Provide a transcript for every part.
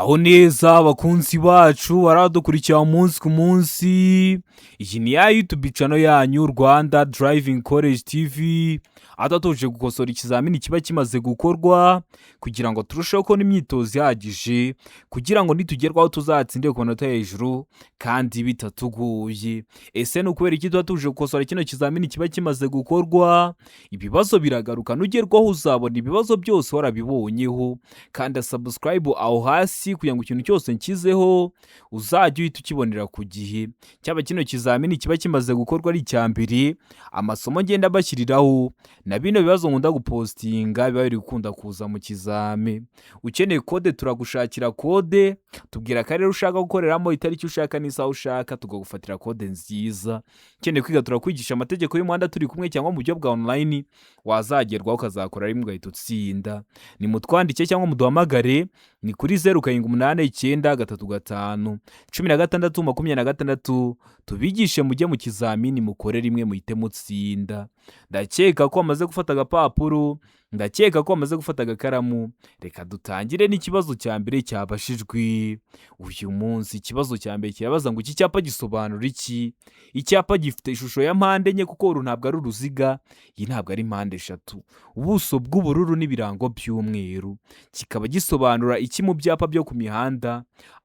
Muraho neza abakunzi bacu baradukurikira umunsi ku munsi, iyi ni ya YouTube channel yanyu Rwanda Driving College TV, aho tuje gukosora ikizamini kiba kimaze gukorwa kugira ngo turusheho kubona imyitozo ihagije, kugira ngo nitugerwaho tuzatsinde ku manota hejuru kandi bitatugoye. Ese ni ukubera iki tuba tuje gukosora kino kizamini kiba kimaze gukorwa? Ibibazo biragaruka, nugerwaho uzabona ibibazo byose warabibonyeho. Kanda subscribe aho hasi kugira ngo ikintu cyose nshyizeho uzajye uhita ukibonera ku gihe. Cyaba kino kizamini kiba kimaze gukorwa ari icya mbere, amasomo ngenda mbashyiriraho na bino bibazo nkunda gupostinga biba biri gukunda kuza mu kizami. Ukeneye kode turagushakira kode, tubwira akarere ushaka gukoreramo, itariki ushaka n'isaha ushaka, tukagufatira kode nziza. Ukeneye kwiga turakwigisha amategeko y'umuhanda turi kumwe cyangwa mu buryo bwa online, wazagerwaho ukazakora rimwe ugahita utsinda. Nimutwandike cyangwa muduhamagare, ni kuri 0789351626, tubigishe mujye mu kizamini mukore rimwe muhite mutsinda. Ndakeka ko wamaze gufata agapapuro, ndakeka ko wamaze gufata agakaramu, reka dutangire n'ikibazo cya mbere cyabajijwe uyu munsi. Ikibazo cya mbere kirabaza ngo iki cyapa gisobanura iki? Icyapa gifite ishusho ya mpande enye kuko uru ntabwo ari uruziga, iyi ntabwo ari mpande eshatu. Ubuso bw'ubururu n'ibirango by'umweru. Kikaba gisobanura iki mu byapa byo ku mihanda?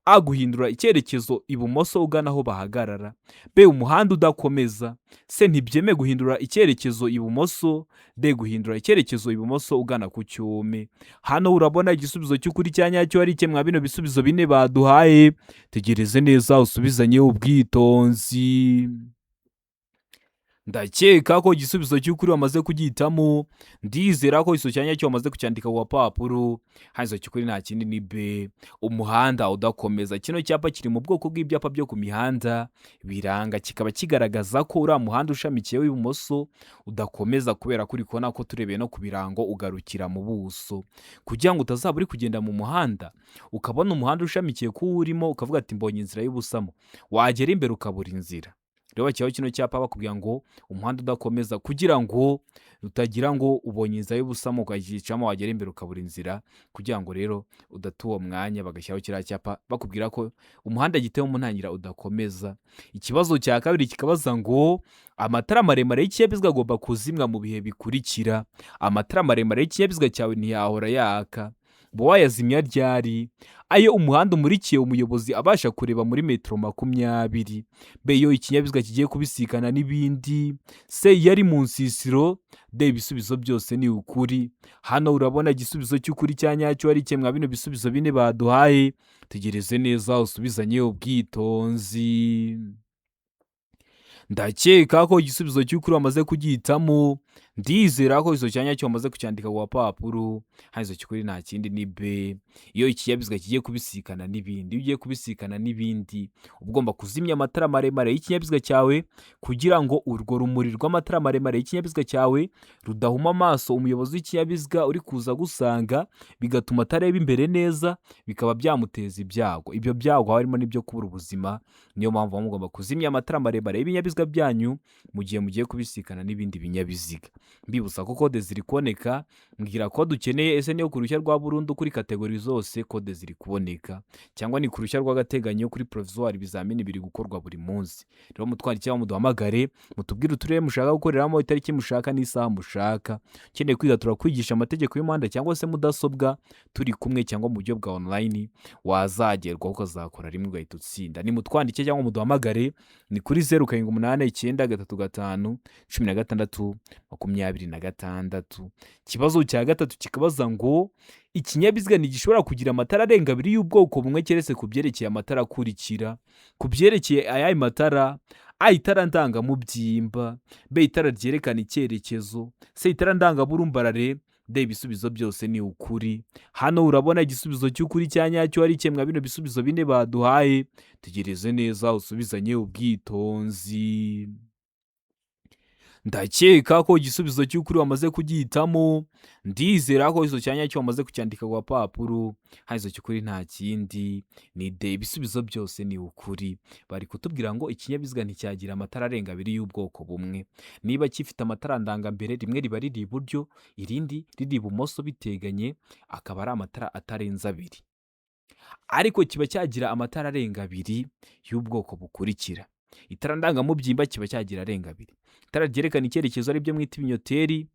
A, guhindura icyerekezo ibumoso ugana aho bahagarara. B, umuhanda udakomeza. C, ntibyemewe guhindura icyerekezo ibumoso. D, guhindura icyerekezo ibumoso ugana ku cyome. Hano urabona igisubizo cy'ukuri cya nyacyo ari iki mwa bino bisubizo bine baduhaye? Tegereze neza usubizanye ubwitonzi. Ndakeka ko igisubizo cy'ukuri wamaze kugihitamo, ndizera ko igisubizo cya nyacyo wamaze kucyandika ku gapapuro. Hano igisubizo cy'ukuri nta kindi ni B, umuhanda udakomeza. Kino cyapa kiri mu bwoko bw'ibyapa byo ku mihanda biranga, kikaba kigaragaza ko uriya muhanda ushamikiye w'ibumoso udakomeza, kubera ko uri kubona ko turebeye no ku birango ugarukira mu buso. Kugira ngo utazaba uri kugenda mu muhanda ukabona umuhanda ushamikiye kuwo urimo, ukavuga ati mbonye inzira y'ubusamo, wagera imbere ukabura inzira. Rero bashyiraho kino cyapa bakubwira ngo umuhanda udakomeza, kugira ngo utagira ngo ubonye inzira y'ubusamo ukayicamo, wagera imbere ukabura inzira. Kugira ngo rero udata uwo mwanya, bagashyiraho kiriya cyapa bakubwira ko umuhanda giteye mu ntangiriro udakomeza. Ikibazo cya kabiri kikabaza ngo amatara maremare y'ikinyabiziga agomba kuzimwa mu bihe bikurikira. Amatara maremare y'ikinyabiziga cyawe ntiyahora yaka, uba wayazimya ryari? Ayo umuhanda umurikiye umuyobozi abasha kureba muri metero 20. B, iyo ikinyabiziga kigiye kubisikana n'ibindi. C, iyo ari mu nsisiro. D, ibisubizo byose ni ukuri. Hano urabona igisubizo cy'ukuri cya nyacyo ari mwa bino bisubizo bine baduhaye? Tegereze neza usubizanye ubwitonzi. Ndakeka ko igisubizo cy'ukuri wamaze kugihitamo, ndizera ko igisubizo cya nyacyo wamaze kucyandika ku gapapuro. Hano igisubizo cy'ukuri nta kindi ni B, iyo ikinyabiziga kigiye kubisikana n'ibindi. Iyo ugiye kubisikana n'ibindi uba ugomba kuzimya amatara maremare y'ikinyabiziga cyawe, kugira ngo urwo rumuri rw'amatara maremare y'ikinyabiziga cyawe rudahuma amaso umuyobozi w'ikinyabiziga uri kuza agusanga, bigatuma atareba imbere neza, bikaba byamuteza ibyago. Ibyo byago haba harimo n'ibyo kubura ubuzima. Niyo mpamvu muba mugomba kuzimya amatara maremare y'ibinyabiziga byanyu mu gihe mugiye kubisikana n'ibindi binyabiziga. Mbibutsa ko kode ziri kuboneka, mbwira kode ukeneye. Ese niyo ku ruhushya rwa burundu kuri category zose kode ziri kuboneka, cyangwa ni ku ruhushya rw'agateganyo kuri provisoire? Ibizamini biri gukorwa buri munsi. Rero mutwandike cyangwa muduhamagare, mutubwire uturere mushaka gukoreramo, itariki mushaka n'isaha mushaka. Ukeneye kwiga turakwigisha amategeko y'umuhanda cyangwa se mudasobwa turi kumwe cyangwa mu buryo bwa online, wazagerwaho ukazakora rimwe ugahita utsinda. Nimutwandike cyangwa muduhamagare, ni kuri 0789351626. Ikibazo cya gatatu kikabaza ngo ikinyabiziga ntigishobora kugira amatara arenga abiri y'ubwoko bumwe keretse ku byerekeye amatara akurikira. Ku byerekeye ayahe matara? A, itara ndangamubyimba. B, itara ryerekana icyerekezo. C, itara ndangaburumbarare. D, ibisubizo byose ni ukuri. Hano urabona igisubizo cy'ukuri cya nyacyo ari mwa bino bisubizo bine baduhaye? Tegereze neza usubizanye ubwitonzi. Ndakeka ko igisubizo cy'ukuri wamaze kugihitamo, ndizera ko igisubizo cya nyacyo wamaze kucyandika ku gapapuro. Hano igisubizo cy'ukuri nta kindi ni D, ibisubizo byose ni ukuri. Bari kutubwira ngo ikinyabiziga nticyagira amatara arenga abiri y'ubwoko bumwe. Niba gifite amatara ndangambere, rimwe riba riri iburyo irindi riri ibumoso biteganye, akaba ari amatara atarenze abiri. Ariko kiba cyagira amatara arenga abiri y'ubwoko bukurikira: itara ndangamubyimba kiba cyagira arenga abiri, itara ryerekana icyerekezo, aribyo mwita ibinyoteri,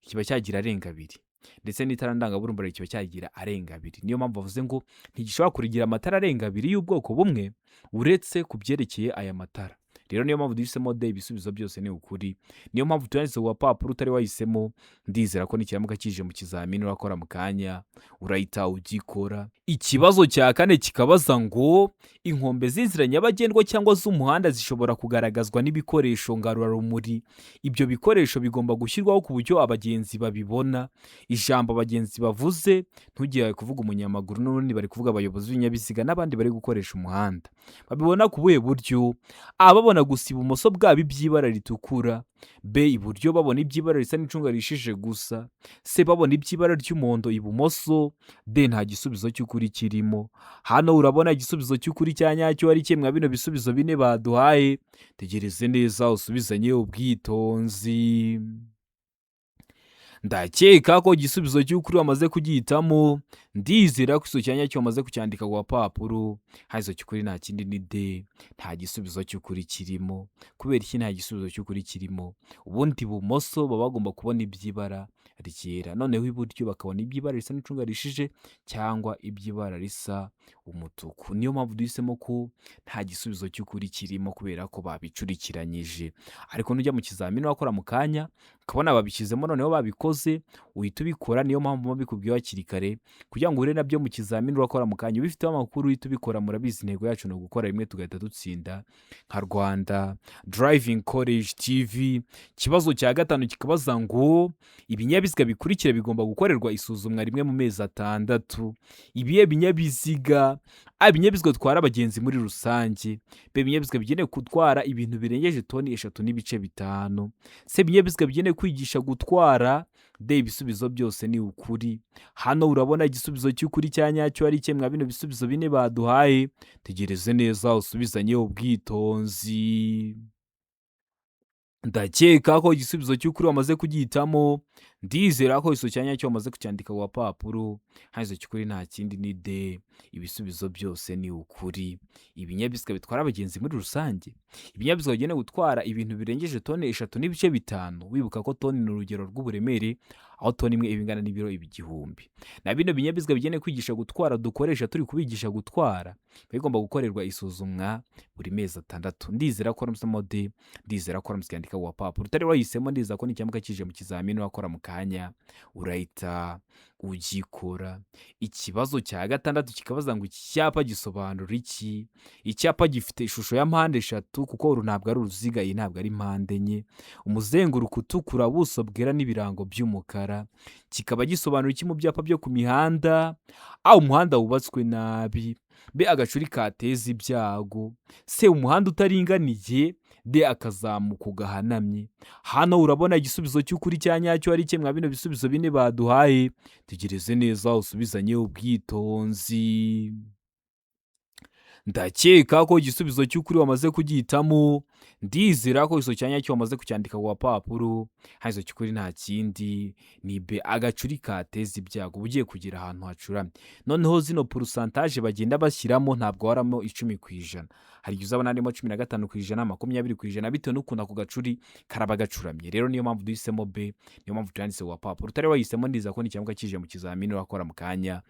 kiba cyagira arenga abiri, ndetse n'itara ndangaburumbarare kiba cyagira arenga abiri. Niyo mpamvu bavuze ngo ntigishobora kugira amatara arenga abiri y'ubwoko bumwe, uretse ku byerekeye aya matara. Rero niyo mpamvu duhisemo D, ibisubizo byose ni ukuri. Niyo mpamvu tuyanditse ku gapapuro. Utari wahisemo, ndizera ko nikiramuka kije mu kizamini urakora mu kanya urahita ugikora. Ikibazo cya kane kikabaza ngo inkombe z'inzira nyabagendwa cyangwa z'umuhanda zishobora kugaragazwa n'ibikoresho ngarurarumuri. Ibyo bikoresho bigomba gushyirwaho ku buryo abagenzi babibona. Ijambo abagenzi bavuze, ntugire kuvuga umunyamaguru, n'ubundi bari kuvuga abayobozi b'ibinyabiziga n'abandi bari gukoresha umuhanda. Babibona ku buhe buryo? A, babona gusa ibumoso bwabo iby'ibara ritukura; B, iburyo babona iby'ibara risa n'icunga rihishije gusa; C, babona iby'ibara ry'umuhondo ibumoso; D, nta gisubizo cy'ukuri kirimo. Hano urabona igisubizo cy'ukuri cya nyacyo ari kimwe bino bisubizo bine baduhaye. Tegereze neza usubizanye ubwitonzi. Ndakeka ko igisubizo cy'ukuri wamaze kugihitamo. Ndizera ko igisubizo cya nyacyo wamaze kucyandika ku gapapuro. Hano cy'ukuri nta kindi ni D, nta gisubizo cy'ukuri kirimo. Kubera iki nta gisubizo cy'ukuri kirimo? Ubundi ibumoso baba bagomba kubona iby'ibara ryera, noneho iburyo bakabona iby'ibara risa n'icunga rihishije cyangwa iby'ibara risa umutuku. Niyo mpamvu duhisemo ko nta gisubizo cy'ukuri kirimo, kubera ko babicurikiranyije. Ariko nujya mu kizamini wakora mu kanya ukabona babishyizemo, noneho babikoze, uhita ubikora. Niyo mpamvu bikubwiye hakiri kare, kugira ngo uhure nabyo mu kizamini urakora mu kanya ubifiteho amakuru, uhita ubikora. Murabizi, intego yacu ni ugukora rimwe tugahita dutsinda nka Rwanda Driving College TV. Ikibazo cya gatanu kikabaza ngo ibinyabiziga bikurikira bigomba gukorerwa isuzumwa rimwe mu mezi 6. Ibihe binyabiziga? A, ibinyabiziga bitwara abagenzi muri rusange; B, ibinyabiziga bigenewe gutwara ibintu birengeje toni 3.5; C, ibinyabiziga bigenewe kwigisha gutwara; D, ibisubizo byose ni ukuri. Hano urabona igisubizo cy'ukuri cya nyacyo ari kimwe bino bisubizo bine baduhaye. Tegereze neza usubizanye ubwitonzi. Ndakeka ko igisubizo cy'ukuri wamaze kugihitamo. Ndizera ko igisubizo cya nyacyo wamaze kucyandika ku gapapuro. Hano igisubizo cy'ukuri nta kindi ni D, ibisubizo byose ni ukuri. Ibinyabiziga bitwara abagenzi muri rusange, ibinyabiziga bigenewe gutwara ibintu birengeje toni 3.5, wibuka ko toni ni urugero rw'uburemere, aho toni imwe iba ingana n'ibiro 1000, na bino binyabiziga bigenewe kwigisha gutwara dukoresha turi kubigisha gutwara, bigomba gukorerwa isuzumwa buri mezi 6. Ndizera ko wahisemo D, ndizera ko waramutse yandika ku gapapuro. Utari wahisemo, ndizera ko nikiramuka kije mu kizamini wakora mu kanya urahita ugikora. Ikibazo cya gatandatu kikabaza ngo iki cyapa gisobanura iki? Icyapa gifite ishusho ya mpande eshatu, kuko uru ntabwo ari uruziga, iyi ntabwo ari mpande enye, umuzenguruko utukura, ubuso bwera n'ibirango by'umukara, kikaba gisobanura iki mu byapa byo ku mihanda? A, umuhanda wubatswe nabi; B, agacuri kateza ibyago; C, umuhanda utaringaniye; D, akazamuko gahanamye. Hano urabona igisubizo cy'ukuri cya nyacyo ari kimwe bino bisubizo bine baduhaye. Tegereze neza usubizanye ubwitonzi. Ndakeka ko igisubizo cy'ukuri wamaze kugihitamo. Ndizera ko igisubizo cya nyacyo wamaze kucyandika ku gapapuro. Hano igisubizo cy'ukuri nta kindi ni B, agacuri kateza ibyago. Uba ugiye kugera ahantu hacuramye. Noneho zino pourcentage bagenda bashyiramo, ntabwo haramo 10%. Hari igihe uzabona harimo 15%, 20%, bitewe n'ukuntu ako gacuri karaba gacuramye. Rero niyo mpamvu duhisemo B, niyo mpamvu tuyanditse ku gapapuro. Utari wahisemo, ndizera ko nikiramuka kije mu kizamini urakora mu kanya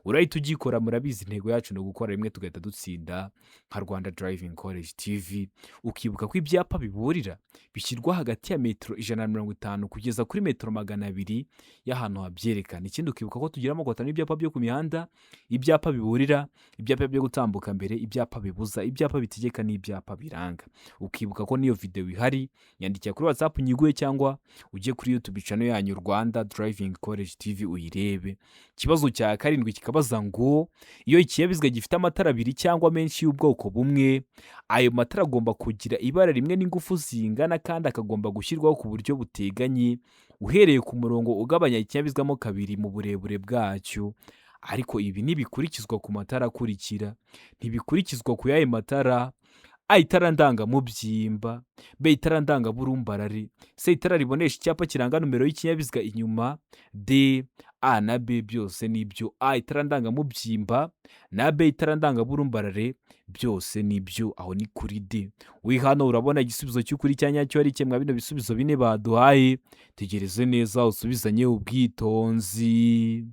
urahita ugikora. Murabizi, intego yacu ni ugukora rimwe tugahita dutsinda nka Rwanda Driving College TV. Ukibuka ko ibyapa biburira bishyirwa hagati ya metero 150 kugeza kuri metero 200 y'ahantu habyerekana. Ikindi, ukibuka ko tugira amoko atanu y'ibyapa byo ku mihanda: ibyapa biburira, ibyapa byo gutambuka mbere, ibyapa bibuza, ibyapa bitegeka n'ibyapa biranga. Ukibuka ko n'iyo videwo ihari, nyandikira kuri WhatsApp nyiguhe, cyangwa ujye kuri YouTube channel yanyu Rwanda Driving College TV uyirebe. Ikibazo cya karindwi kikabaza ngo iyo ikinyabiziga gifite amatara abiri cyangwa menshi y'ubwoko bumwe, ayo matara agomba kugira ibara rimwe n'ingufu zingana, kandi akagomba gushyirwaho ku buryo buteganye uhereye ku murongo ugabanya ikinyabiziga mo kabiri mu burebure bwacyo. Ariko ibi ntibikurikizwa ku matara akurikira. Ntibikurikizwa ku y'ayo matara: A, itara ndangamubyimba; B, itara ndangaburumbarare; C, itara ribonesha icyapa kiranga nomero y'ikinyabiziga inyuma; D, A na B byose nibyo. A itara ndangamubyimba na B itara ndangaburumbarare byose nibyo, aho ni kuri D. We hano urabona igisubizo cy'ukuri cya nyacyo ari kimwe bino bisubizo bine baduhaye. Tegereze neza usubizanye ubwitonzi.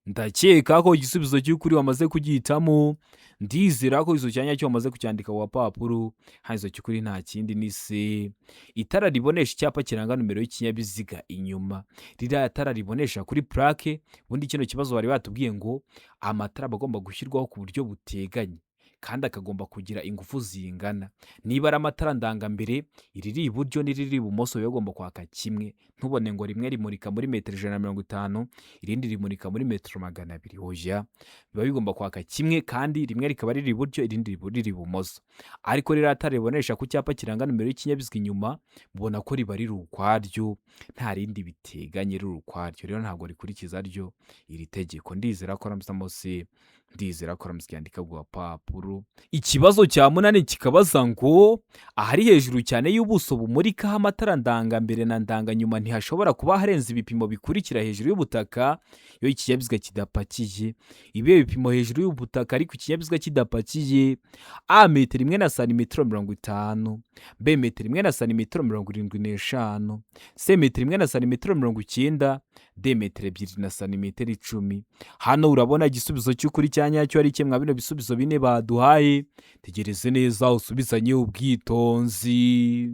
Ndakeka ko igisubizo cy'ukuri wamaze kugihitamo. Ndizera ko igisubizo cya nyacyo wamaze kucyandika ku gapapuro. Hano igisubizo cy'ukuri nta kindi ni C. Itara ribonesha icyapa kiranga nomero y'ikinyabiziga inyuma, ririya tara ribonesha kuri plaque. Ubundi kino kibazo bari batubwiye ngo amatara aba agomba gushyirwaho ku buryo buteganye kandi akagomba kugira ingufu zingana. Niba ari amatara ndangambere, iriri iburyo n'iriri ibumoso biba bigomba kwaka kimwe. Ntubone ngo rimwe rimurika muri metero 150, irindi rimurika muri metero 200. Oya, biba bigomba kwaka kimwe kandi rimwe rikaba riri iburyo, irindi riri ibumoso. Ariko ririya tara ribonesha ku cyapa kiranga nomero y'ikinyabiziga inyuma, mubona ko riba riri ukwaryo, nta rindi biteganye, riri ukwaryo. Rero ntabwo rikurikiza ryo iri tegeko. Ndizera ko aramusamo C, ndizera ko aramusigaye yandika ku gapapuro. Ikibazo cya munani kikabaza ngo ahari hejuru cyane y'ubuso bumurikaho amatara ndangambere na ndanganyuma ntihashobora kuba harenze ibipimo bikurikira hejuru y'ubutaka iyo ikinyabiziga kidapakiye. Ibihe bipimo hejuru y'ubutaka ariko ikinyabiziga kidapakiye? A metero 1 na santimetero 50, B metero 1 na santimetero 75, C metero 1 na santimetero 90, D metero 2 na santimetero 10. Hano urabona igisubizo cy'ukuri cya nyacyo ari kimwe bino bisubizo bine baduhaye. Tegereze neza usubizanye ubwitonzi.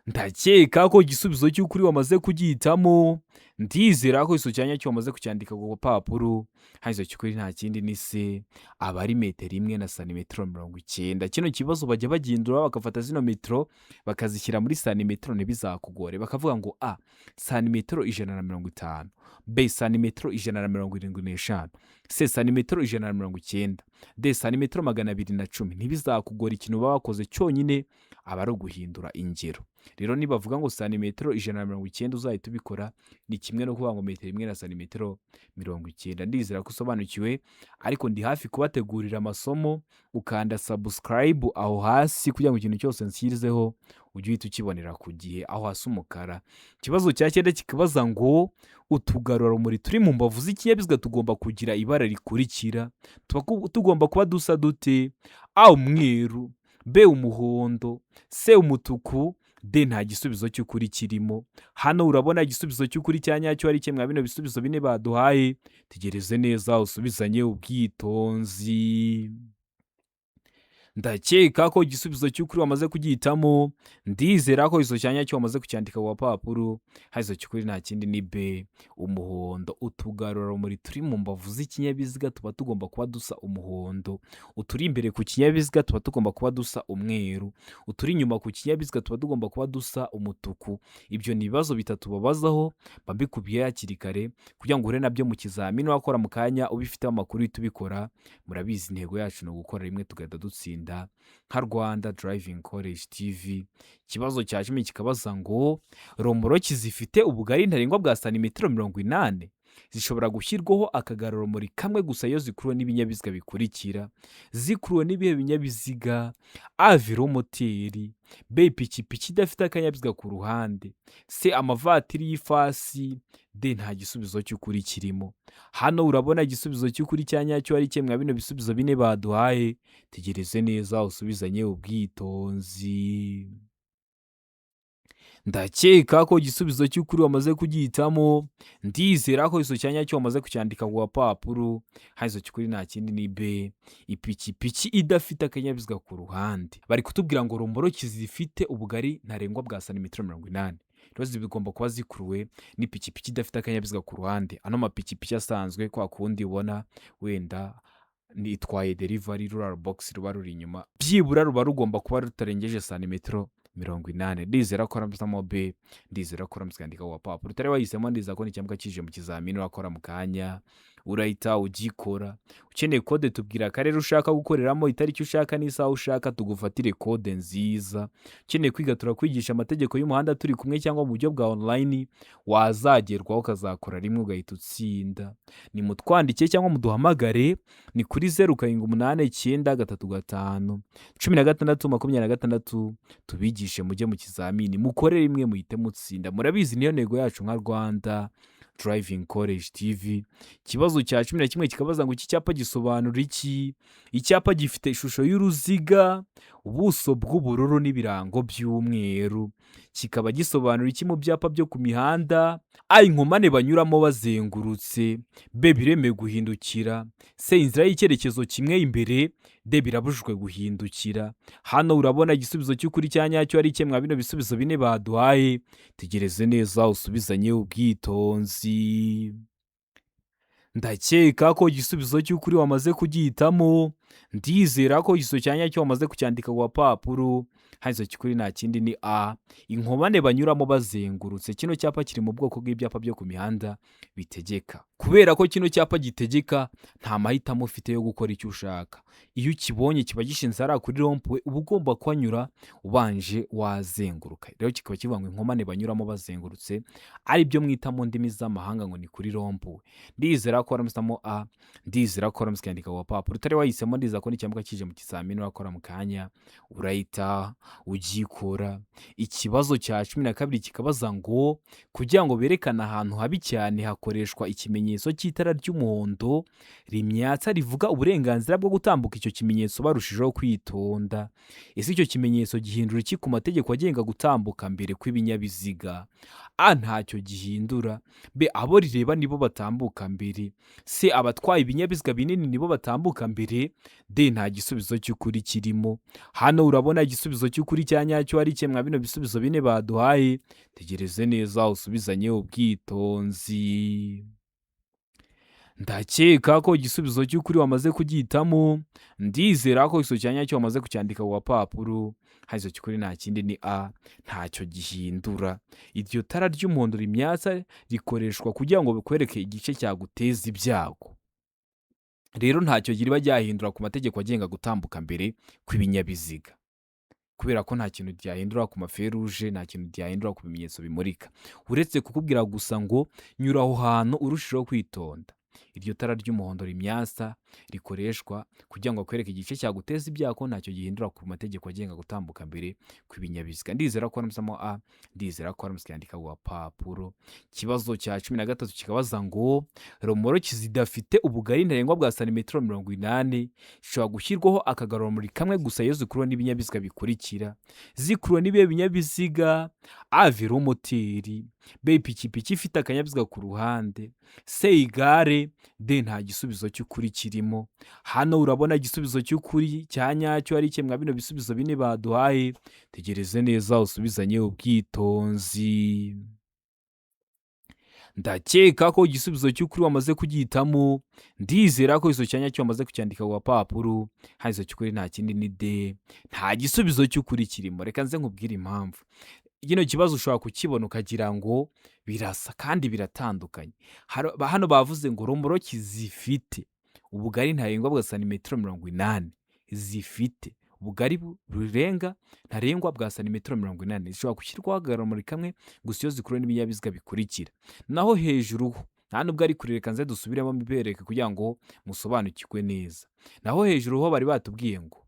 Ndakeka ko igisubizo cy'ukuri wamaze kugihitamo. Ndizera ko igisubizo cya nyacyo wamaze kucyandika ku gapapuro. Hano igisubizo cy'ukuri nta kindi ni C, aba ari metero 1 na santimetero 90. Kino kibazo bajya bagihindura bagafata zino metero bakazishyira muri santimetero, ntibizakugore. Bakavuga ngo A santimetero 150, B santimetero 175, C santimetero 190, D santimetero 210. Ntibizakugora, ikintu baba bakoze cyonyine aba ari uguhindura ingero. Rero nibavuga ngo santimetero 190 uzahita ubikora, ni kimwe no kuvuga ngo metero 1 na santimetero 90. Ndizera ko usobanukiwe, ariko ndi hafi kubategurira amasomo. Ukanda subscribe aho hasi kugira ngo ikintu cyose nshyirizeho ujye uhita ukibonera ku gihe, aho hasi umukara. Ikibazo cya cyenda kikabaza ngo utugarurarumuri turi mu mbavu z'ikinyabiziga tugomba kugira ibara rikurikira. Tuba tugomba kuba dusa dute? A umweru, B umuhondo, C umutuku, D nta gisubizo cy'ukuri kirimo. Hano urabona igisubizo cy'ukuri cya nyacyo ari kimwe bino bisubizo bine baduhaye. Tegereze neza usubizanye ubwitonzi. Ndakeka ko igisubizo cy'ukuri wamaze kugihitamo. Ndizera ko igisubizo cya nyacyo wamaze kucyandika ku gapapuro. Hano igisubizo cy'ukuri nta kindi ni B umuhondo. Utugarurarumuri turi mu mbavu z'ikinyabiziga tuba tugomba kuba dusa umuhondo. Uturi imbere ku kinyabiziga tuba tugomba kuba dusa umweru. Uturi inyuma ku kinyabiziga tuba tugomba kuba dusa umutuku. Ibyo ni ibibazo bitatu babazaho, mba mbikubwiye hakiri kare kugira ngo uhure nabyo mu kizamini wakora mu kanya ubifiteho amakuru uhita ubikora. Murabizi, intego yacu ni ugukora rimwe tugahita dutsinda nka Rwanda Driving College TV. Ikibazo cya 10 kikabaza ngo romoroki zifite ubugari ntarengwa bwa santimetero 80 zishobora gushyirwaho akagarurarumuri kamwe gusa iyo zikuruwe n'ibinyabiziga bikurikira. Zikuruwe n'ibihe binyabiziga? A velomoteri, B ipikipiki idafite akanyabiziga ku ruhande, C amavatiri y'ifasi, D nta gisubizo cy'ukuri kirimo. Hano urabona igisubizo cy'ukuri cya nyacyo ari kimwe bino bisubizo bine baduhaye. Tegereze neza usubizanye ubwitonzi. Ndakeka ko igisubizo cy'ukuri wamaze kugihitamo. Ndizera ko igisubizo cya nyacyo wamaze kucyandika ku gapapuro. Hano igisubizo cy'ukuri nta kindi ni B ipikipiki idafite akanyabiziga ku ruhande. Bari kutubwira ngo romoroki zifite ubugari ntarengwa bwa santimetero 80 rero zigomba kuba zikuruwe n'ipikipiki idafite akanyabiziga ku ruhande. Ano mapikipiki asanzwe kwa kundi ubona wenda ni itwaye delivery, ruriya box ruba ruri inyuma, byibura ruba rugomba kuba rutarengeje santimetero 80. Ndizera ko arambitsemo B, ndizera ko uramutse ukandika ku gapapuro utari wahisemo. Ndizera ko nicyamuka kije mu kizamini wakora mu kanya urahita ugikora. Ukeneye kode, tubwira akarere ushaka gukoreramo, itariki ushaka n'isaha ushaka, tugufatire kode nziza. Ukeneye kwiga, turakwigisha amategeko y'umuhanda turi kumwe cyangwa mu buryo bwa online, wazagerwaho ukazakora rimwe ugahita utsinda. Ni mutwandike cyangwa muduhamagare, ni kuri 0789351626, tubigishe mujye mu kizamini mukore rimwe muhite mutsinda. Murabizi, niyo ntego yacu nka Rwanda Driving College TV. Ikibazo cya 11 kikabaza ngo iki cyapa gisobanura iki? Icyapa gifite ishusho y'uruziga, ubuso bw'ubururu n'ibirango by'umweru, kikaba gisobanura iki mu byapa byo ku mihanda? A, inkomane banyuramo bazengurutse; B, biremewe guhindukira; C, inzira y'icyerekezo kimwe imbere; D, birabujijwe guhindukira. Hano urabona igisubizo cy'ukuri cya nyacyo ari mwa bino bisubizo bine baduhaye. Tegereze neza usubizanye ubwitonzi. Ndakeka ko igisubizo cy'ukuri wamaze kugihitamo. Ndizera ko igisubizo cya nyacyo wamaze kucyandika ku gapapuro. Hano igisubizo cy'ukuri nta kindi ni A, inkomane banyuramo bazengurutse. Kino cyapa kiri mu bwoko bw'ibyapa byo ku mihanda bitegeka. Kubera ko kino cyapa gitegeka, nta mahitamo ufite yo gukora icyo ushaka. Iyo ukibonye kiba gishinze hariya kuri rond-point, uba ugomba kuhanyura ubanje wazenguruka. Rero kikaba kivuga ngo inkomane banyuramo bazengurutse, ari byo mwita mu ndimi z'amahanga ngo ni kuri rond-point. Ndizera ko waramusamo A, ndizera ko waramutse ukandika ku gapapuro. Utari wahisemo, ndizera ko n'icyambuka kije mu kizamini urakora mu kanya urahita ugikora. Ikibazo cya 12 kikabaza ngo kugira ngo berekane ahantu habi cyane hakoreshwa ikimenyetso cy'itara ry'umuhondo rimyatsa rivuga uburenganzira bwo gutambuka icyo kimenyetso barushijeho kwitonda. Ese icyo kimenyetso gihindura iki ku mategeko agenga gutambuka mbere kw'ibinyabiziga? A, ntacyo gihindura; B, abo rireba nibo batambuka mbere; C, abatwaye ibinyabiziga binini nibo batambuka mbere; D, nta gisubizo cy'ukuri kirimo. Hano urabona igisubizo cy'ukuri cya nyacyo ari mwa bino bisubizo bine baduhaye. Tegereze neza usubizanye ubwitonzi. Ndakeka ko igisubizo cy'ukuri wamaze kugihitamo. Ndizera ko igisubizo cya nyacyo wamaze kucyandika ku gapapuro. Hano igisubizo cy'ukuri nta kindi ni A, ntacyo gihindura. Iryo tara ry'umuhondo rimyatsa rikoreshwa kugira ngo bikwereke igice cyaguteza ibyago. Rero ntacyo riba ryahindura ku mategeko agenga gutambuka mbere kw'ibinyabiziga, kubera ko nta kintu ryahindura ku ma feux rouges, nta kintu ryahindura ku bimenyetso bimurika, uretse kukubwira gusa ngo nyura aho hantu urushijeho kwitonda. Iryo tara ry'umuhondo rimyatsa rikoreshwa kugira ngo akwereke igice cyaguteza ibyago, ntacyo gihindura ku mategeko agenga gutambuka mbere kw'ibinyabiziga. Ndizera ko waramusamo A, ndizera ko waramutse ukandika ku gapapuro. Ikibazo cya 13 kikabaza ngo romoroki zidafite ubugari ntarengwa bwa santimetero 80 zishobora gushyirwaho akagarurarumuri kamwe gusa iyo zikuruwe n'ibinyabiziga bikurikira. Zikuruwe n'ibihe binyabiziga? A, velomoteri; B, ipikipiki ifite akanyabiziga ku ruhande; C, igare; D, nta gisubizo cy'ukuri kirimo. Hano urabona igisubizo cy'ukuri cya nyacyo ari mwa bino bisubizo bine baduhaye. Tegereze neza usubizanye ubwitonzi. Ndakeka ko igisubizo cy'ukuri wamaze kugihitamo. Ndizera ko igisubizo cya nyacyo wamaze kucyandika ku gapapuro. Hano igisubizo cy'ukuri nta kindi ni D, nta gisubizo cy'ukuri kirimo. Reka nze nkubwire impamvu. Kino kibazo ushobora kukibona ukagira ngo birasa, kandi biratandukanye. Hano bavuze ngo romoroki zifite ubugari ntarengwa bwa santimetero 80, zifite ubugari burenga ntarengwa bwa santimetero 80, zishobora gushyirwaho akagarurarumuri kamwe gusa iyo zikuruwe n'ibinyabiziga bikurikira. Naho hejuru ho nta nubwo ari kure, reka nze dusubiremo mbibereke kugira ngo musobanukirwe neza. Naho hejuru ho bari batubwiye ngo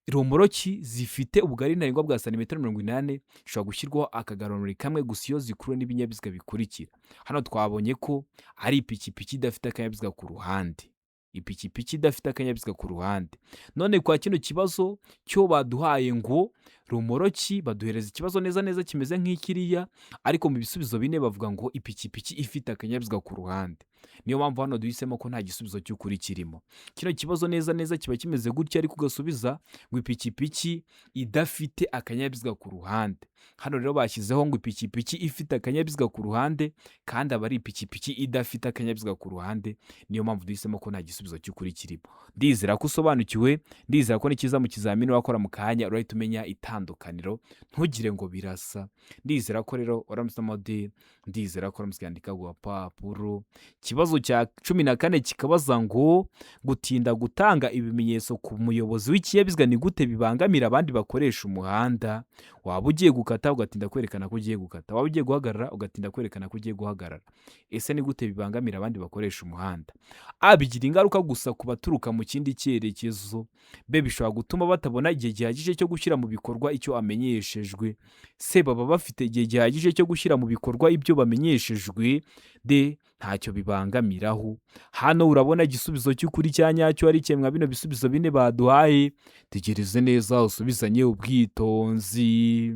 romoroki zifite ubugari ntarengwa bwa santimetero 80 zishobora gushyirwaho akagarurarumuri kamwe gusa iyo zikuruwe n'ibinyabiziga bikurikira. Hano twabonye ko ari ipikipiki idafite akanyabiziga ku ruhande, ipikipiki idafite akanyabiziga ku ruhande. None kwa kino kibazo cyo baduhaye ngo romoroki, baduhereza ikibazo neza neza kimeze nk'ikiriya, ariko mu bisubizo bine bavuga ngo ipikipiki ifite akanyabiziga ku ruhande. Niyo mpamvu hano duhisemo ko nta gisubizo cy'ukuri kirimo. Kino kibazo neza neza kiba kimeze gutya, ariko ugasubiza ngo ipikipiki idafite akanyabiziga ku ruhande. Hano rero bashyizeho ngo ipikipiki ifite akanyabiziga ku ruhande, kandi aba ari ipikipiki idafite akanyabiziga ku ruhande. Niyo mpamvu duhisemo ko nta gisubizo cy'ukuri kirimo. Ndizera ko usobanukiwe, ndizera ko nikiza mu kizamini wakora mu kanya urahita umenya itandukaniro, ntugire ngo birasa. Ndizera ko rero waramusamo D, ndizera ko waramutse ukandika ku gapapuro. Ikibazo cya 14 kikabaza ngo gutinda gutanga ibimenyetso ku muyobozi w'ikinyabiziga ni gute bibangamira abandi bakoresha umuhanda? Waba ugiye gukata ugatinda kwerekana ko ugiye gukata, waba ugiye guhagarara ugatinda kwerekana ko ugiye guhagarara. Ese ni gute bibangamira abandi bakoresha umuhanda? A, bigira ingaruka gusa ku baturuka mu kindi cyerekezo; B, bishobora gutuma batabona igihe gihagije cyo gushyira mu bikorwa. bikorwa icyo amenyeshejwe. C, baba bafite igihe gihagije cyo gushyira mu bikorwa ibyo bamenyeshejwe. D, ntacyo bibangamiraho. Hano urabona igisubizo cy'ukuri cya nyacyo ari kimwe bino bisubizo bine baduhaye. Tegereze neza usubizanye ubwitonzi.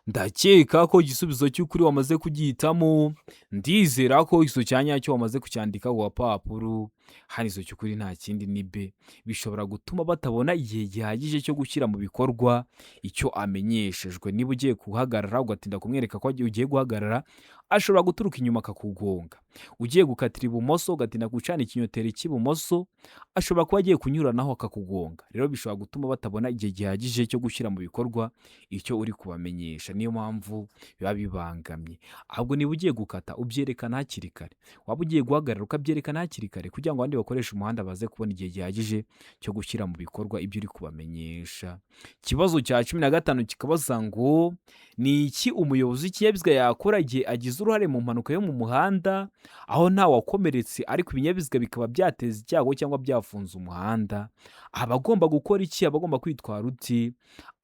Ndakeka ko igisubizo cy'ukuri wamaze kugihitamo. Ndizera ko igisubizo cya nyacyo wamaze kucyandika ku gapapuro. Hano igisubizo cy'ukuri nta kindi ni B, bishobora gutuma batabona igihe gihagije cyo gushyira mu bikorwa icyo amenyeshejwe. Niba ugiye guhagarara ugatinda kumwereka ko ugiye guhagarara, ashobora guturuka inyuma akakugonga. Ugiye gukatira ibumoso ugatinda gucana ikinyoteri cy'ibumoso, ashobora kuba agiye kunyuranaho akakugonga. Rero bishobora gutuma batabona igihe gihagije cyo gushyira mu bikorwa icyo uri kubamenyesha, niyo mpamvu biba bibangamye. Ahubwo niba ugiye gukata ubyerekana hakiri kare, waba ugiye guhagarara ukabyerekana hakiri kare, kugira ngo abandi bakoresha umuhanda baze kubona igihe gihagije cyo gushyira mu bikorwa ibyo uri kubamenyesha. Ikibazo cya 15 kikabaza ngo ni iki umuyobozi w'ikinyabiziga yakora igihe agize uruhare mu mpanuka yo mu muhanda, aho nta wakomeretse ariko ibinyabiziga bikaba byateza icyago cyangwa byafunze umuhanda? Aba agomba gukora iki? Aba agomba kwitwara uti?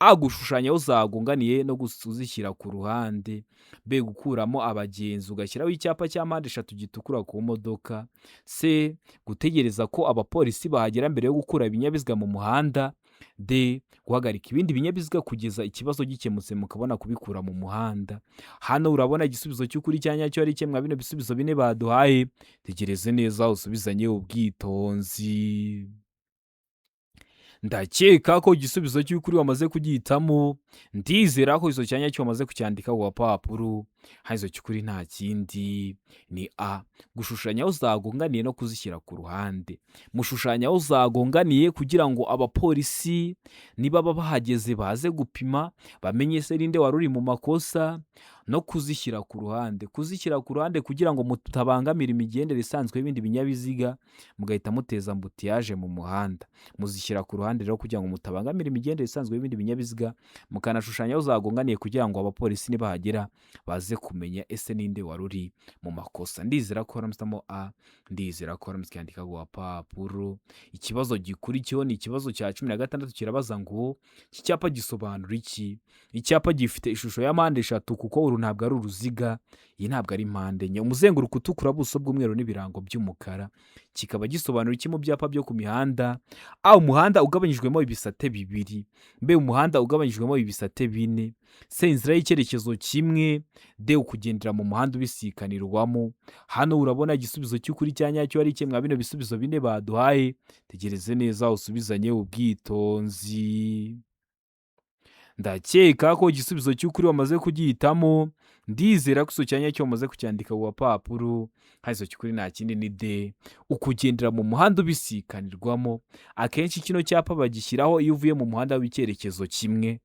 A, gushushanya aho zagonganiye no kuzishyira ku ruhande. B, gukuramo abagenzi ugashyiraho icyapa cya mpande eshatu gitukura ku modoka. C, gutegereza ko abapolisi bahagera mbere yo gukura ibinyabiziga mu muhanda. D, guhagarika ibindi binyabiziga kugeza ikibazo gikemutse mukabona kubikura mu muhanda. Hano urabona igisubizo cy'ukuri cya nyacyo ari kimwe bino bisubizo bine baduhaye. Tegereze neza usubizanye ubwitonzi. Ndakeka ko igisubizo cy'ukuri wamaze kugihitamo. Ndizera ko igisubizo cya nyacyo wamaze kucyandika ku gapapuro. Hano igisubizo cy'ukuri nta kindi ni A, gushushanya aho zagonganiye no kuzishyira ku ruhande. Mushushanya aho zagonganiye kugira ngo abapolisi nibaba bahageze baze gupima bamenye se ninde wari uri mu makosa, no kuzishyira ku ruhande. Kuzishyira ku ruhande kugira ngo mutabangamira imigendere isanzwe y'ibindi binyabiziga, mugahita muteza embouteillage mu muhanda. Muzishyira ku ruhande rero kugira ngo mutabangamira imigendere isanzwe y'ibindi binyabiziga, mukanashushanya aho zagonganiye kugira ngo abapolisi nibahagera baze kumenya ese ninde wari uri mu makosa. Ndizera ko waramusitamo A, ndizera ko waramutse ukiyandika ku gapapuro. Ikibazo gikurikiyeho ni ikibazo cya 16, kirabaza ngo iki cyapa gisobanura iki? Icyapa gifite ishusho ya mpande eshatu, kuko uru ntabwo ari uruziga, iyi ntabwo ari mpande enye. Umuzenguruko utukura, ubuso bw'umweru n'ibirango by'umukara. Kikaba gisobanura iki mu byapa byo ku mihanda? A, umuhanda ugabanyijwemo ibisate bibiri. B, umuhanda ugabanyijwemo ibisate bine. C, inzira y'icyerekezo kimwe. D, ukugendera mu muhanda ubisikanirwamo. Hano urabona igisubizo cy'ukuri cya nyacyo ari kimwe bino bisubizo bine baduhaye. Tegereze neza usubizanye ubwitonzi. Ndakeka ko igisubizo cy'ukuri wamaze kugihitamo. Ndizera ko igisubizo cya nyacyo wamaze kucyandika ku gapapuro. Hano igisubizo cy'ukuri nta kindi ni D, ukugendera mu muhanda ubisikanirwamo. Akenshi kino cyapa bagishyiraho iyo uvuye mu muhanda w'icyerekezo kimwe.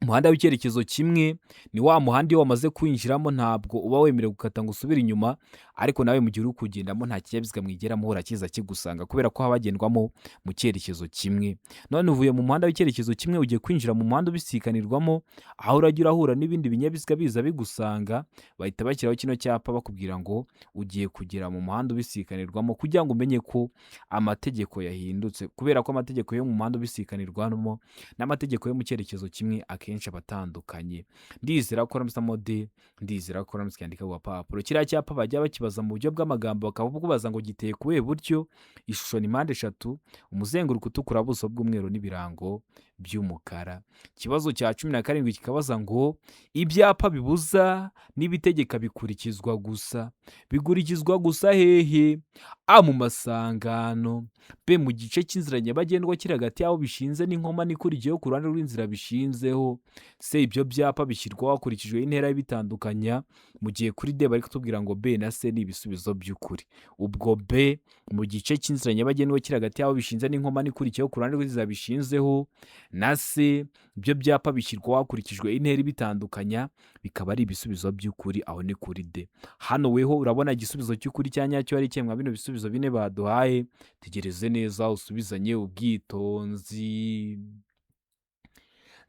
Umuhanda w'icyerekezo kimwe ni wa muhanda iyo wamaze kwinjiramo ntabwo uba wemerewe gukata ngo usubire inyuma, ariko nawe mu gihe uri kugendamo nta kinyabiziga mwigera muhura kiza kigusanga, kubera ko haba hagendwamo mu cyerekezo kimwe. None uvuye mu muhanda w'icyerekezo kimwe ugiye kwinjira mu muhanda ubisikanirwamo, aho urajya urahura n'ibindi binyabiziga biza bigusanga, bahita bashyiraho kino cyapa bakubwira ngo ugiye kugera mu muhanda ubisikanirwamo, kugira ngo umenye ko amategeko yahindutse, kubera ko amategeko yo mu muhanda ubisikanirwamo n'amategeko yo mu cyerekezo kimwe akenshi aba atandukanye. Ndizera ko waramusamo D, ndizera ko waramutse ukiyandika ku gapapuro. Kiriya cyapa bajya bakibaza mu buryo bw'amagambo, bakakubaza ngo giteye ku buhe buryo? Ishusho ni mpande eshatu, umuzenguruko utukura, ubuso bw'umweru n'ibirango by'umukara. Ikibazo cya 17 kikabaza ngo ibyapa bibuza n'ibitegeka bikurikizwa gusa. Bikurikizwa gusa hehe? A, mu masangano. B, mu gice cy'inzira nyabagendwa kiri hagati y'aho bishinze n'inkomane ikurikiyeho ku ruhande rw'inzira bishinzeho. C, ibyo byapa bishyirwaho hakurikijwe intera y'ibitandukanya. Mu gihe kuri D bari kutubwira ngo B na C ni ibisubizo by'ukuri. Ubwo B, mu gice cy'inzira nyabagendwa kiri hagati y'aho bishinze n'inkomane ikurikiyeho ku ruhande rw'inzira bishinzeho, na C, ibyo byapa bishyirwaho hakurikijwe intera ibitandukanya, bikaba ari ibisubizo by'ukuri. Aho ni kuri D. Hano weho urabona igisubizo cy'ukuri cya nyacyo ari kimwe bino bisubizo bine baduhaye. Tegereze neza usubizanye ubwitonzi.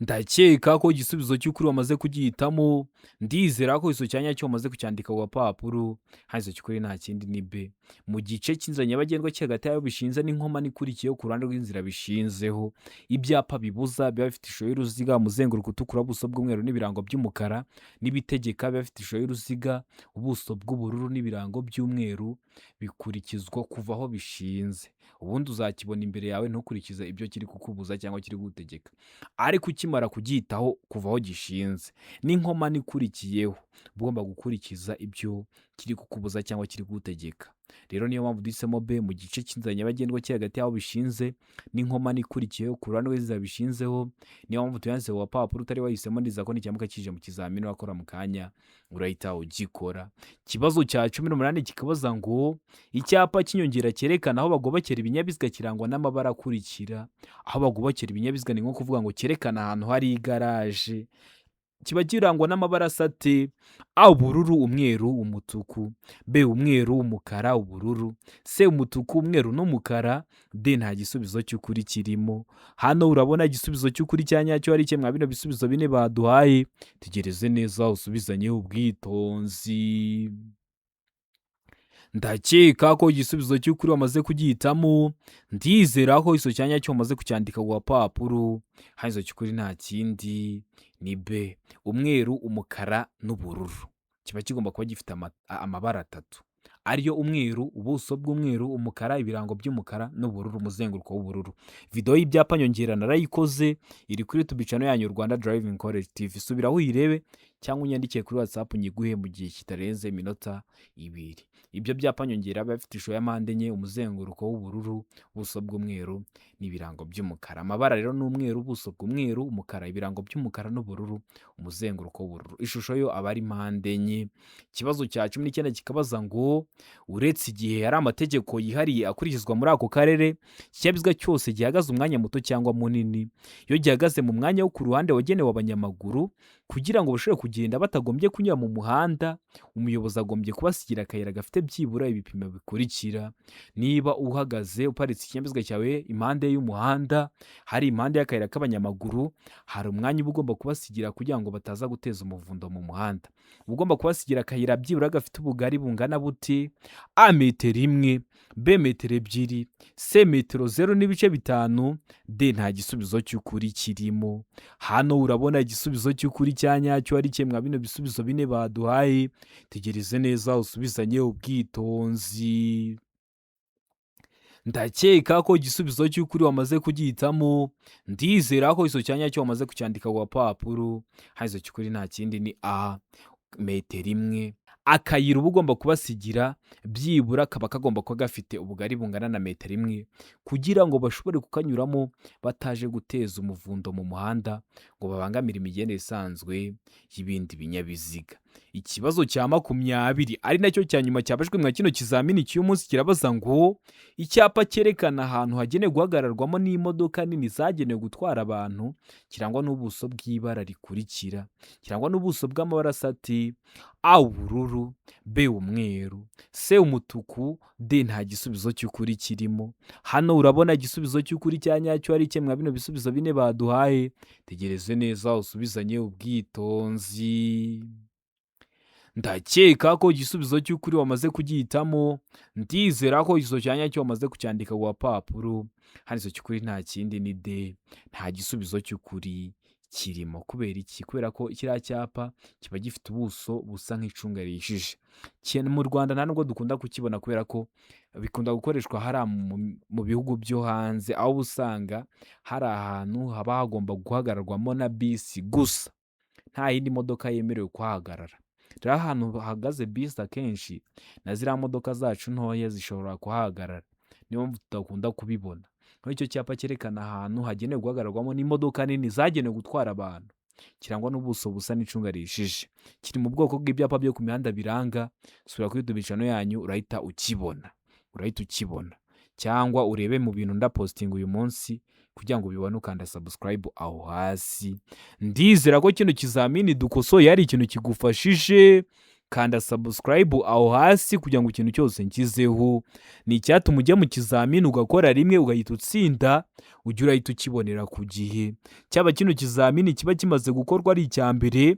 Ndakeka ko igisubizo cy'ukuri wamaze kugihitamo. Ndizera ko igisubizo cya nyacyo wamaze kucyandika ku gapapuro. Hano igisubizo cy'ukuri nta kindi ni B. Mu gice cy'inzira nyabagendwa kiri hagati y'aho bishinze n'inkomane ikurikiyeho ku ruhande rw'inzira bishinzeho. Ibyapa bibuza biba bifite ishusho y'uruziga, umuzenguruko utukura, ubuso bw'umweru n'ibirango by'umukara, n'ibitegeka biba bifite ishusho y'uruziga, ubuso bw'ubururu n'ibirango by'umweru, bikurikizwa kuva aho bishinze. Ubundi uzakibona imbere yawe ntukurikize ibyo kiri kukubuza cyangwa kiri kugutegeka, ariko ukimara kugihitaho kuva aho gishinze n'inkomane ikurikiyeho, uba ugomba gukurikiza ibyo kiri kukubuza cyangwa kiri kugutegeka. Rero niyo mpamvu duhisemo B, mu gice cy'inzira nyabagendwa kiri hagati y'aho bishinze n'inkomane ikurikiyeho ku ruhande rw'inzira bishinzeho. Niyo mpamvu tuyanditse ku gapapuro. Utari wahisemo, ndizera ko nikiramuka kije mu kizamini urakora mu kanya urahita ugikora. Ikibazo cya 18 kikabaza ngo: icyapa cy'inyongera cyerekana aho bagobokera ibinyabiziga kirangwa n'amabara akurikira. Aho bagobokera ibinyabiziga ni nko kuvuga ngo cyerekana ahantu hari igaraje, kiba kirangwa n'amabara asa ate? A, ubururu, umweru, umutuku; B, umweru, umukara, ubururu; C, umutuku, umweru n'umukara; D, nta gisubizo cy'ukuri kirimo. Hano urabona igisubizo cy'ukuri cya nyacyo ari kimwe bino bisubizo bine baduhaye. Tegereze neza usubizanye ubwitonzi. Ndakeka ko igisubizo cy'ukuri wamaze kugihitamo. Ndizera ko igisubizo cya nyacyo wamaze kucyandika ku gapapuro. Hano igisubizo cy'ukuri nta kindi ni B, umweru, umukara n'ubururu. Kiba kigomba kuba gifite amabara atatu ariyo: umweru, ubuso bw'umweru, umukara, ibirango by'umukara, n'ubururu, umuzenguruko w'ubururu. Videwo y'ibyapa nyongera narayikoze, iri kuri YouTube channel yanyu Rwanda Driving College TV. Subiraho uyirebe cyangwa unyandikiye kuri WhatsApp nyiguhe mu gihe kitarenze iminota 2. Ibyo byapa nyongera biba bifite ishusho ya mpande enye, umuzenguruko w'ubururu, ubuso bw'umweru n'ibirango by'umukara. Amabara rero ni umweru, ubuso bw'umweru, umukara, ibirango by'umukara n'ubururu, umuzenguruko w'ubururu. Ishusho yo aba ari mpande enye. Ikibazo cya 19 kikabaza ngo: uretse igihe hari amategeko yihariye akurikizwa muri ako karere, ikinyabiziga cyose gihagaze umwanya muto cyangwa munini, iyo gihagaze mu mwanya wo ku ruhande wagenewe abanyamaguru kugira ngo bashobore kugenda batagombye kunyura mu muhanda, umuyobozi agombye kubasigira akayira gafite byibura ibipimo bikurikira. Niba uhagaze uparitse ikinyabiziga cyawe impande y'umuhanda, hari impande y'akayira k'abanyamaguru, hari umwanya uba ugomba kubasigira kugira ngo bataza guteza umuvundo mu muhanda. Uba ugomba kubasigira akayira byibura gafite ubugari bungana buti: A, metero 1; B, metero 2; C, metero 0.5; D, nta gisubizo cy'ukuri kirimo. Hano urabona igisubizo cy'ukuri cya nyacyo ari kimwe bino bisubizo bine baduhaye. Tegereze neza usubizanye ubwitonzi. Ndakeka ko igisubizo cy'ukuri wamaze kugihitamo. Ndizera ko igisubizo cya nyacyo wamaze kucyandika ku gapapuro. Hano igisubizo cy'ukuri nta kindi ni A, metero 1. Akayira uba ugomba kubasigira byibura kaba kagomba kuba gafite ubugari bungana na metero 1 kugira ngo bashobore kukanyuramo bataje guteza umuvundo mu muhanda ngo babangamire imigendere isanzwe y'ibindi binyabiziga. Ikibazo cya 20, ari nacyo cya nyuma cyabajwe mwa kino kizamini cy'uyu munsi, kirabaza ngo: icyapa cyerekana ahantu hagenewe guhagararwamo n'imodoka nini zagenewe gutwara abantu kirangwa n'ubuso bw'ibara rikurikira. Kirangwa n'ubuso bw'amabara asa ati: A, ubururu; B, umweru; C, umutuku; D, nta gisubizo cy'ukuri kirimo. Hano urabona igisubizo cy'ukuri cya nyacyo ari kimwe bino bisubizo bine baduhaye. Tegereze neza usubizanye ubwitonzi. Ndakeka ko igisubizo cy'ukuri wamaze kugihitamo. Ndizera ko igisubizo cya nyacyo wamaze kucyandika ku gapapuro. Hano igisubizo cy'ukuri nta kindi ni D, nta gisubizo cy'ukuri kirimo. Kubera iki? Kubera ko kiriya cyapa kiba gifite ubuso busa nk'icunga rihishije. Mu Rwanda nta nubwo dukunda kukibona kubera ko bikunda gukoreshwa hariya mu bihugu byo hanze, aho uba usanga hari ahantu haba hagomba guhagararwamo na bisi gusa, nta yindi modoka yemerewe kuhahagarara. Rero ahantu hahagaze bisi akenshi na ziriya modoka zacu ntoya zishobora kuhahagarara, niyo mpamvu tudakunda kubibona. Aho icyo cyapa cyerekana ahantu hagenewe guhagararwamo n'imodoka nini zagenewe gutwara abantu, kirangwa n'ubuso busa n'icunga rihishije, kiri mu bwoko bw'ibyapa byo ku mihanda biranga. Sura kuri YouTube channel yanyu urahita ukibona, urahita ukibona, cyangwa urebe mu bintu ndapostinga uyu munsi kugira ngo ubibone ukanda subscribe aho hasi. Ndizera ko kino kizamini dukosoye hari ikintu kigufashije. Kanda subscribe aho hasi kugira ngo ikintu cyose nshyizeho ni icyatuma ujya mu kizamini ugakora rimwe ugahita utsinda, ujye urahita ukibonera ku gihe. Cyaba kino kizamini kiba kimaze gukorwa ari icya mbere,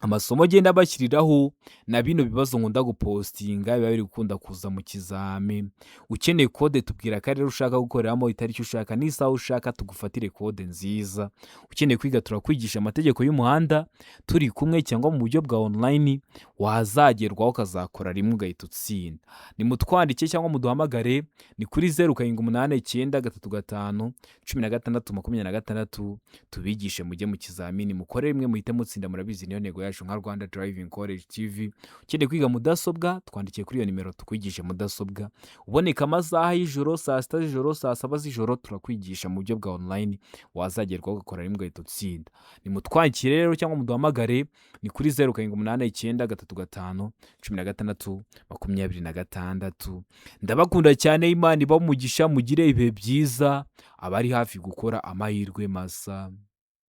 amasomo agenda abashyiriraho na bino bibazo nkunda gupostinga biba biri gukunda kuza mu kizami. Ukeneye kode, tubwira akarere ushaka gukoreramo, itariki ushaka n'isaha ushaka, tugufatire kode nziza. Ukeneye kwiga, turakwigisha amategeko y'umuhanda turi kumwe cyangwa mu buryo bwa online, wazagerwaho ukazakora rimwe ugahita utsinda. Nimutwandike cyangwa muduhamagare, ni kuri 0789351626, tubigishe mujye mu kizamini mukore rimwe muhite mutsinda. Murabizi, niyo ntego yacu nka Rwanda Driving College TV. Ukeneye kwiga mudasobwa, twandikiye kuri iyo nimero tukwigishe mudasobwa. Uboneka amasaha y'ijoro, saa 6 z'ijoro, saa 7 z'ijoro, turakwigisha mu buryo bwa online, wazagerwaho ugakora rimwe ugahita utsinda. Nimutwandikire rero cyangwa muduhamagare, ni kuri 0789351626. Ndabakunda cyane, Imana ibahe umugisha, mugire ibihe byiza, abari hafi gukora amahirwe masa.